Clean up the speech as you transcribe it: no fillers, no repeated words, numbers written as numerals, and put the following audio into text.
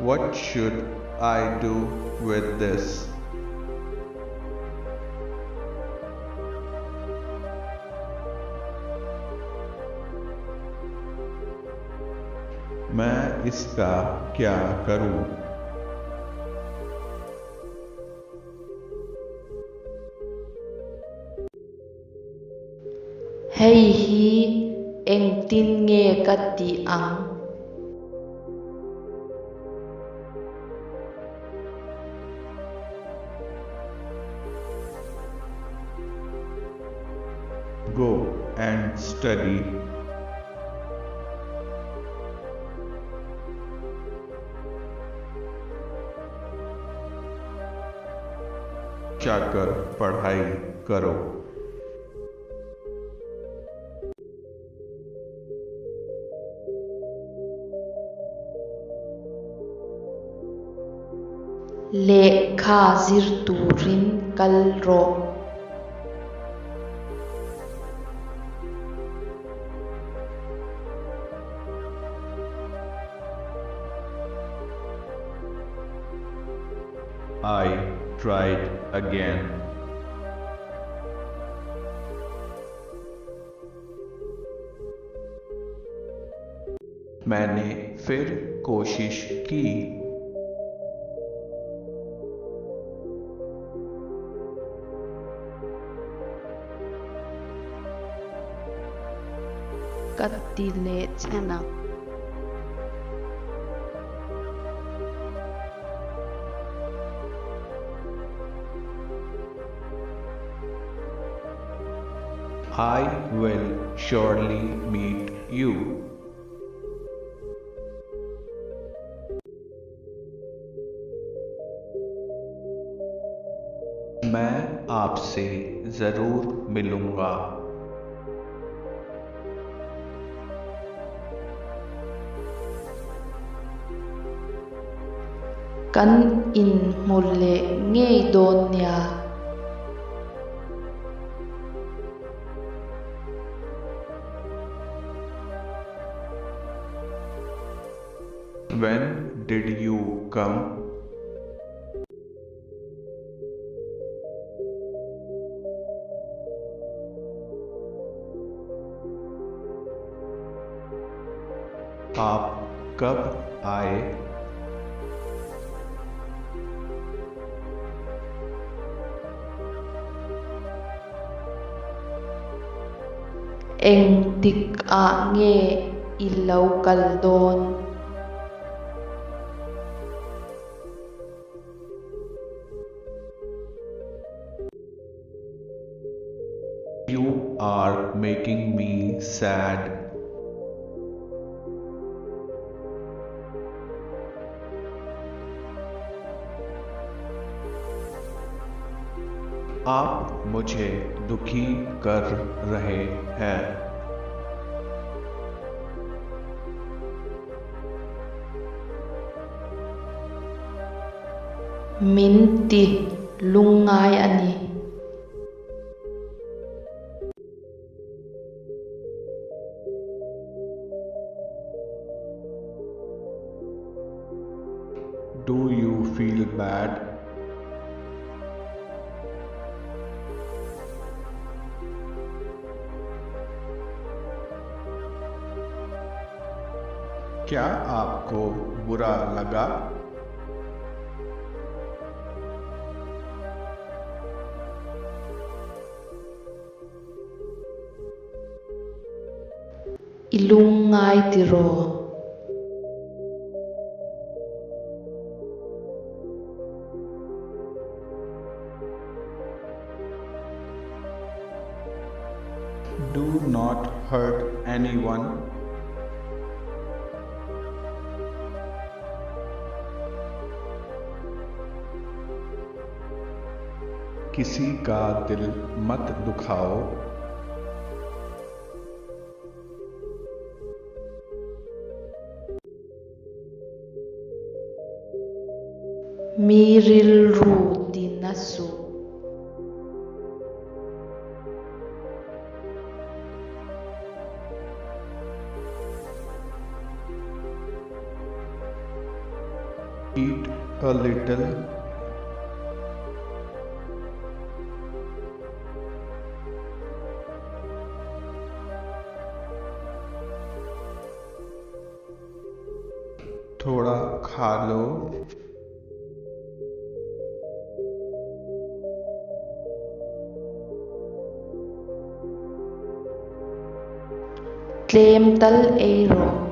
What should I do with this? मैं इसका क्या करूं? Hei hi engtin nge ka tih ang? Go and study. जाकर पढ़ाई करो। Lehkha zir turin kal rawh. I tried again. मैंने फिर कोशिश की। Ka ti leh chhen ang. I will surely meet you. मैं आपसे जरूर मिलूंगा। Kan inhmu leh ngei dawn nia. When did you come? आप कब आए? Engtik ah nge i lo kal dawn? You are making me sad. आप मुझे दुखी कर रहे हैं। Min ti lungngai a ni. Do you feel bad? क्या आपको बुरा लगा? I lungngai tiraw? Do not hurt anyone. किसी का दिल मत दुखाओ। Mi rilru tina suh. A little. थोड़ा खा लो। Tlem tal ei rawh.